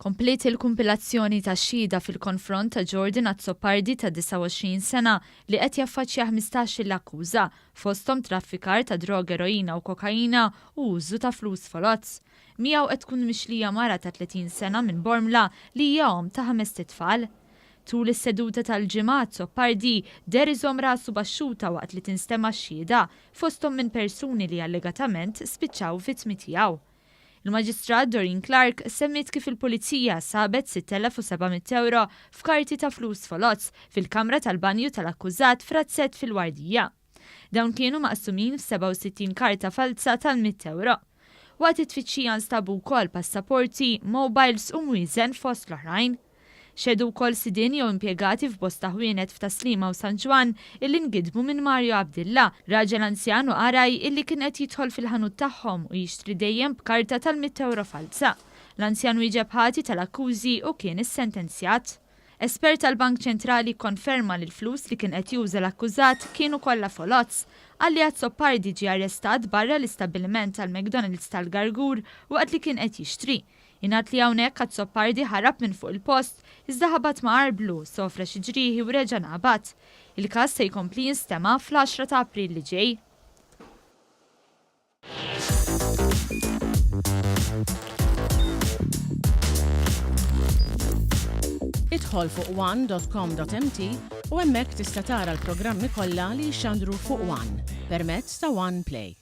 Kompliet il-kumpilazzjoni ta' xhieda fil-konfront ta' Jordan Azzopardi ta' 29 sena li qed jaffaċċja 15-il akkuża, fosthom traffikar ta' droga eroina u kokaina u użu ta' flus foloz. Miegħu qed tkun mixlija mara ta' 30 sena minn Bormla li hija omm ta' ħamest itfal. Tul is-seduta tal-Ġimgħa Azzopardi deher iżomm rasu baxxuta waqt li tinstema' x-xhieda, fosthom minn persuni li allegatament spiċċaw vittmi tiegħu. Il-Maġistrat Doreen Clarke semmiet kif il-Pulizija sabet 6,700 ewro f'karti ta' flus foloz fil-kamra tal-banju tal-akkużat f'razzett fil-Wardija. Dawn kienu maqsumin f'67 karta falza tal-mitt ewro. Waqt it-tfittxija nstabu wkoll passaporti, mobiles u mwieżen fost l-oħrajn. Xehdu wkoll sidien jew impjegati f'bosta ħwienet f'Tas-Sliema u San Ġwann illi ngidbu minn Mario Abdilla, raġel anzjan u qaraj illi kien qed jidħol fil-ħanut tagħhom u jixtri dejjem b'karta tal-mitt ewro falza. L-anzjan wieġeb ħati tal-akkużi u kien issentenzjat. Espert tal-Bank Ċentrali kkonferma li l-flus li kien qed juża l-akkużat kienu kollha foloz. Qal li Azzopardi ġie arrestat barra l-istabbiliment tal-McDonald's tal-Gargur waqt li kien qed jixtri. Ingħad li hawnhekk Azzopardi ħarab minn fuq il-post, iżda ħabat ma' arblu, sofra xi ġrieħi u reġa' nqabad. Il-każ se jkompli jinstema' fl-għaxra ta' April li ġej. Idħol fuq one dot com dot mt u hemmhekk tista' tara l-programmi kollha li jixxandru fuq one permezz ta' One Play.